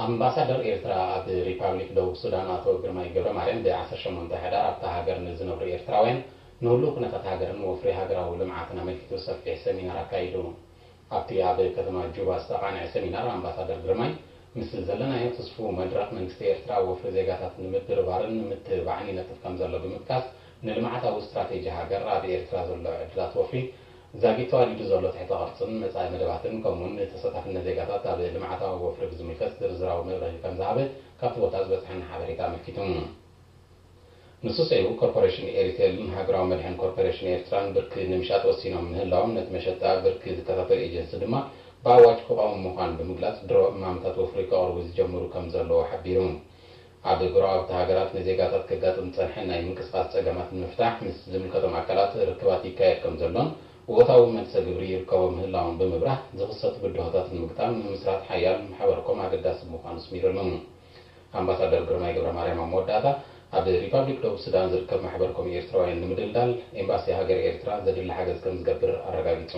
ኣምባሳደር ኤርትራ ኣብ ሪፓብሊክ ደቡብ ሱዳን ኣቶ ግርማይ ገብረ ማርያም ብ ዓሰርተ ሸሞንተ ሕዳር ኣብታ ሃገር ንዝነብሩ ኤርትራውያን ንህሉው ኩነታት ሃገርን ወፍሪ ሃገራዊ ልምዓትን ኣመልኪቱ ሰፊሕ ሰሚናር ኣካይዱ። ኣብቲ ኣብ ከተማ ጁባ ዝተቓንዐ ሰሚናር ኣምባሳደር ግርማይ ምስ ዘለናዮ ትስፉው መድረኽ መንግስቲ ኤርትራ ወፍሪ ዜጋታት ንምድርባርን ንምትብባዕን ይነጥፍ ከም ዘሎ ብምጥቃስ ንልምዓታዊ ስትራቴጂ ሃገር ኣብ ኤርትራ ዘሎ ዕድላት ወፍሪ ዛጊት ተዋዲዱ ዘሎ ትሕተ ቅርጽን መጻኢ መደባትን ከምኡውን ንተሳታፍነት ዜጋታት ኣብ ልምዓታዊ ወፍሪ ብዝምልከት ዝርዝራዊ መብርሂ ከም ዝሃበ ካብቲ ቦታ ዝበጽሐና ሓበሬታ ኣመልኪቱ። ንሱ ሰይቡ ኮርፖሬሽን ኤሪቴልን ሃገራዊ መድሕን ኮርፖሬሽን ኤርትራን ብርኪ ንምሻጥ ወሲኖም ምህላዎም ነቲ መሸጣ ብርኪ ዝከታተል ኤጀንሲ ድማ ብኣዋጅ ክቐውም ምዃኑ ብምግላጽ ድሮ እማመታት ወፍሪ ከቕርቡ ዝጀምሩ ከም ዘለዉ ሓቢሩ። ኣብ ጎረባብቲ ሃገራት ንዜጋታት ከጋጥም ዝጸንሐ ናይ ምንቅስቓስ ጸገማት ንምፍታሕ ምስ ዝምልከቶም ኣካላት ርክባት ይካየድ ከም ዘሎን ውእታዊ መልሰ ግብሪ ይርከቦ ምህላዎም ብምብራህ ዝኽሰቱ ብድሆታት ንምግጣም ምምስራት ሓያል ማሕበርኮም ኣገዳሲ ምዃኑ ኣስሚሩሉ። ኣምባሳደር ግርማይ ገብረ ማርያም ኣብ መወዳእታ ኣብ ሪፓብሊክ ደቡብ ሱዳን ዝርከብ ማሕበርኮም ኤርትራውያን ንምድልዳል ኤምባሲ ሃገር ኤርትራ ዘድሊ ሓገዝ ከም ዝገብር ኣረጋጊጹ።